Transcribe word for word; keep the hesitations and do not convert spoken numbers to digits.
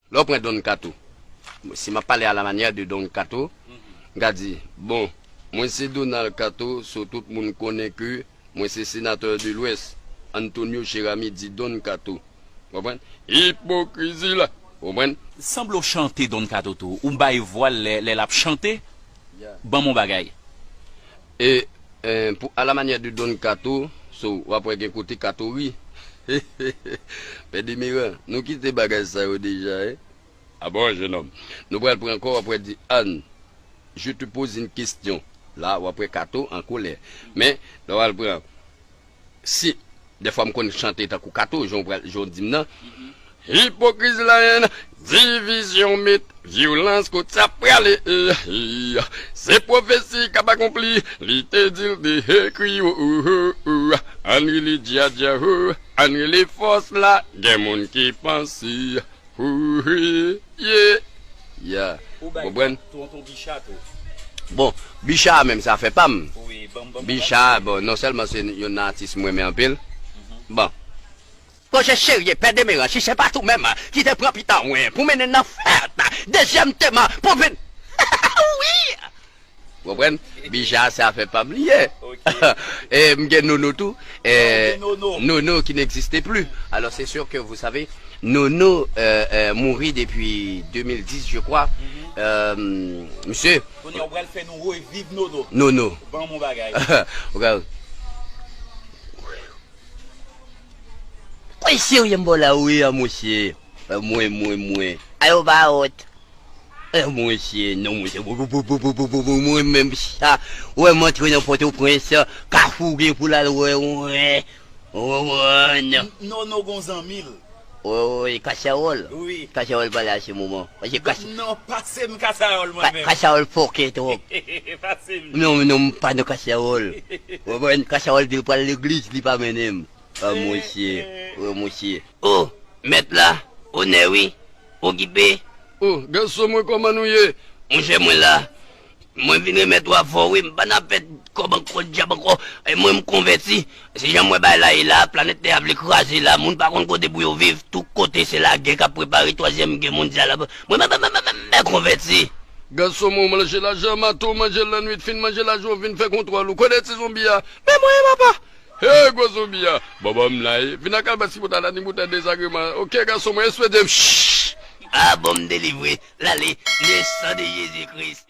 Lè w pran Don Kato, si m ap pale à la manière de Don Kato, m ka di, bon, mwen se Donald Kato, so tout moun konnen ke mwen se senatè de Lwès, Antonio Cheramy di Don Kato. Konprann? Ipokrizi la. Konprann? Sanble w chante Don Kato tou. Ou bay vwa l lè, lè l ap chante. Ban m yon bagay. E, e, pou à la manière de Don Kato, so, w ap wè gen kote Kato ri. Pè Demeran, nou kite bagay sa yo deja, en. Ah bon, jeune homme? Nou pral pran ankò, w ap wè di, Ann, je te pose une question. La, w ap wè Kato an kolè. Men, lè w al pran, si, dèfwa m konn chante tankou Kato, jan w pral, jan w di m nan. Ipokrizi la, en, divizyon met vyolans kot sa prale. Se pwofesi k ap akonpli, li te di l te ekri yo. Ann rele djadja, ann rele fòs la, gen moun ki panse. Wi, ye. Ya. Ou bay konprann? Tonton Bicha tou. Bon, Bicha menm se afè pa m. Wi, ban m, ban m, ban m. Bicha, bon, non sèlman se yon atis mwen renmen anpil. Mhm. Bon. Pwojè serye, Pè Demeran, si se pa t ou menm ki te pran pita wen pou mennen nan fèt dezyèm tema pou vin. Wi! Konprann? Bicha, se afè pa m li ye. Ok. E m gen Nono tou. Ah, ou gen Nono. Nono qui n'existe plus. Alors, c'est sûr que vous savez, Nono, euh, euh, mouri depuis deux mille dix, je crois. Mhm. Euh, misye. Kounye a, ou pral fè nou reviv Nono. Nono. Ban m yon bagay. Ou ka Kòy serye m ba w la wi, a, monchè. A, mwen, mwen, mwen. Ayo ba wòt. A, monchè, non, monchè. Mwen menm sa. Wè, m antre nan Pòtoprens, Kafou gen pou l al wè, wè. Wè, wè, non. Nono gon zanmi l. Wi, wi, Kachawòl. Wi. Kachawòl pa la se moman. Paske Kach- Non, pase m Kachawòl mwen menm. Kachawòl fòkè twòp. Pase m. Non, non, m pa nan Kachawòl. Ou konprann? Kachawòl di l pral legliz, li pa mennen m. Ah, monchè, oh, monchè. Oh, mèt la, onè wi, okipe. Oh, gason mwen, kòman nou ye? Monchè, mwen la. Mwen vin remèt w avè w wi, m pa nan afè kòb ankò, dyab ankò. E mwen, m konvèti. Se jan m wè bagay la ye la, planèt tè a vle kraze la, moun pa konn kote pou yo viv. Tout kote, se lagè k ap prepare, twazyèm gè mondyal la. Mwen, mwen, mwen, mwen, mwen, mwen konvèti. Gason mwen, w manje lajan maten, w manje l lannwit, fin manje lajan, w vin fè kontwòl, ou konnen ti zonbi a. Men mwen, papa. Hey, gwo zonbi a. Bon, bon, m la, e. Vin ak albas ki pou ta la, ni boutèy dezagreman. Ok, gason mwen, espede m. Shh. Ah, bon, m delivre. L ale. Le san de Jezi Kris.